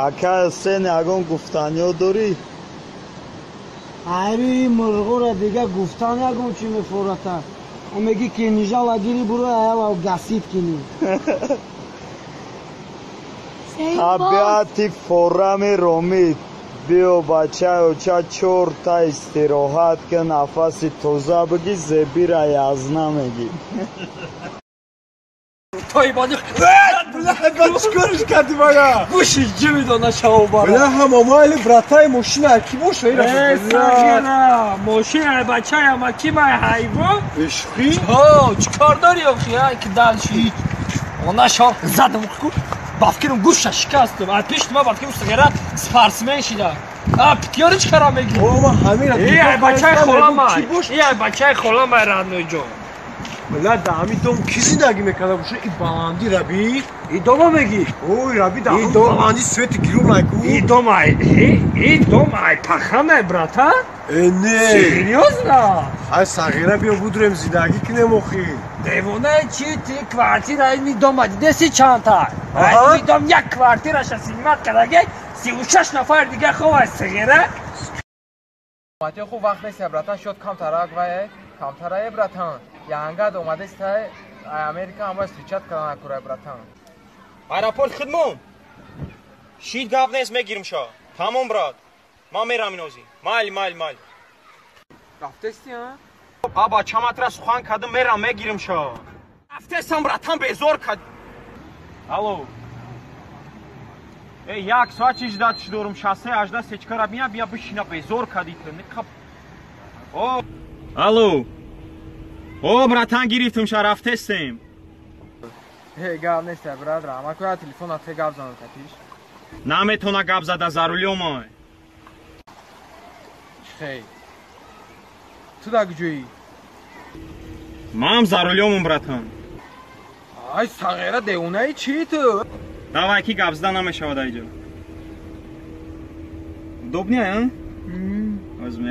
Ака сен ягон гуфтаниё дорӣ? Айри мурғура дига гуфтан ягон чӣ мефората. Меги кинжала гири буро аява гасид кини. Табиати форами ромид. Биё бачаёча чорта истироҳат ки нафаси тоза бигӣ, зебира язна мегӣ. Чикориш кардӣ бая? Гӯши ҷимидона шавобара. Бля, ҳамомайли братай мошина ки боша ира? Э, сағира, мошина бачаяма ки май ҳайвон? Ишқи? Ҳо, чикор дорӣ охи, ки далши? Она шо задам ку, ба фикрм гӯша шикастам. А пишти ма ба фикрм сағира спортсмен шида. А пикёри чикара мегирӣ? О, ма ҳамира. Э, ай бачаи холамай. Э, ай бачаи холамай родной ҷон. Бля, да ҳамин дом ки зиндагӣ мекарда боша? И баланди раби? И дома мегӣ? Ой, раби, да ҳамин баланди свети гирум найку. И дом ай, и дом ай паханай, брата? Э, не. Серьёзно? Ай, сағира, биё будурем зиндагӣ кунем охи. Девонаи чи ти квартира ини дома дидеси чандта? Ай, дом як квартираша снимать кардаги, 36 нафар дига ховай сағира. Матиё хуб вақт нест, братан, шод камтарак вай, камтарае, братан. Янгад омадестай Америка ҳама встречать кардан акурай, братан. Аэропорт хидмон. Шид гап нест, мегирим ша. Тамом, брат. Ман мерам инози. Майли, майли, майли. Рафтести, а? Аба чаматра сухан кардам, мерам мегирим ша. Рафтесам, братан, безор кад. Алло. Эй, як соат чӣ ждать дорум? Шоссе 18 сечкара бия, бия бишина безор кади ту. Никап. О, алло. О, братан, гирифтум ша, рафтестем. Э, гап нест, брат, ама куя телефон те гап занам катиш. Наметона гап зада за рулём. Хей. Ту да куҷоӣ? Ман за рулёмум, братан. Ай, сағира, девонаи чӣ ту? Давай, ки гап зада намешавад айҷо. Удобнее, а? Возьми.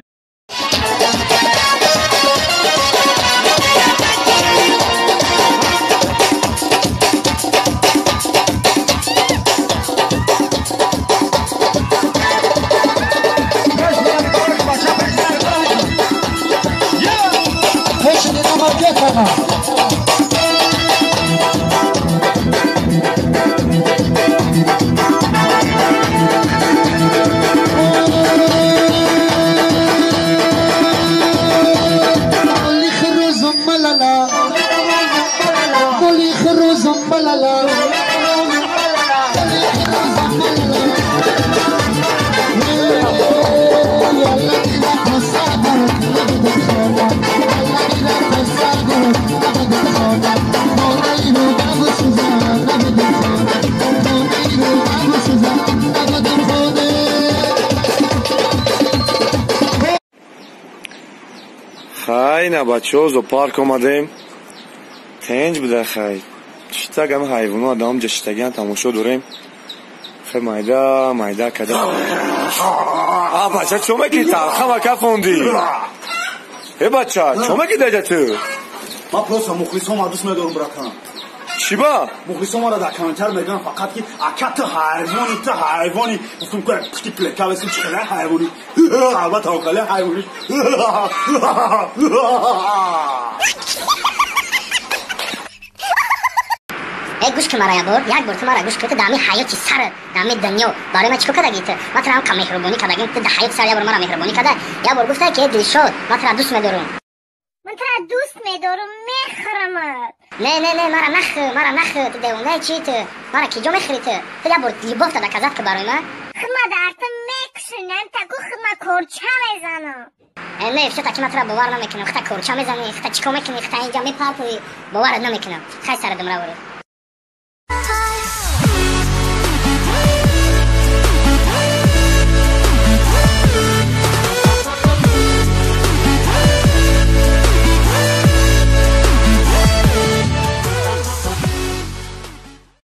Хай, на бачаҳо зоопарк омадем. Тенҷ буда хай. Читак ҳама ҳайвоно одам ҷа шитагиан тамошо дорем. Хай майда, майда када. А бача чо мекунӣ? Талха ма кафонди. Э бача, чо мекунӣ даҷа ту? Ман просто мухлисома дӯст медорам, братан. Чӣ ба? Мухлисомаро дар комментар мегӯям фақат ки ака ту ҳайвони, ту ҳайвони. Гуфтам ку пушти плека весим чӣ хеле ҳайвони. Албатта хеле ҳайвони. Эй, гӯш кун мара як бор, як бор ту мара гӯш кун, ту дар ҳамин ҳаёти сарат, дар ҳамин дунё барои ман чӣ кор кардагӣ ту? Ман туро ҳам меҳрубонӣ кардагим, ту дар ҳаёти сар як бор мара меҳрубонӣ карда, як бор гуфта ки Дилшод, ман туро дӯст медорам. Ман туро дӯст медорам, мехӯрамат. Не, не, не, мара нахӯр, мара нахӯр, ту девонаи чӣ ту? Мара киҷо мехӯрӣ ту? Ту як бор любовь доказать ки барои ман. Худма дар ту мекушонам, таку худма корча мезанам. Э, не, всё таки ман туро бовар намекунам. Хата корча мезанӣ, хата чӣ кор мекунӣ, хата инҷа мепартоӣ, боварат намекунам. Хай сари думра бурӣ.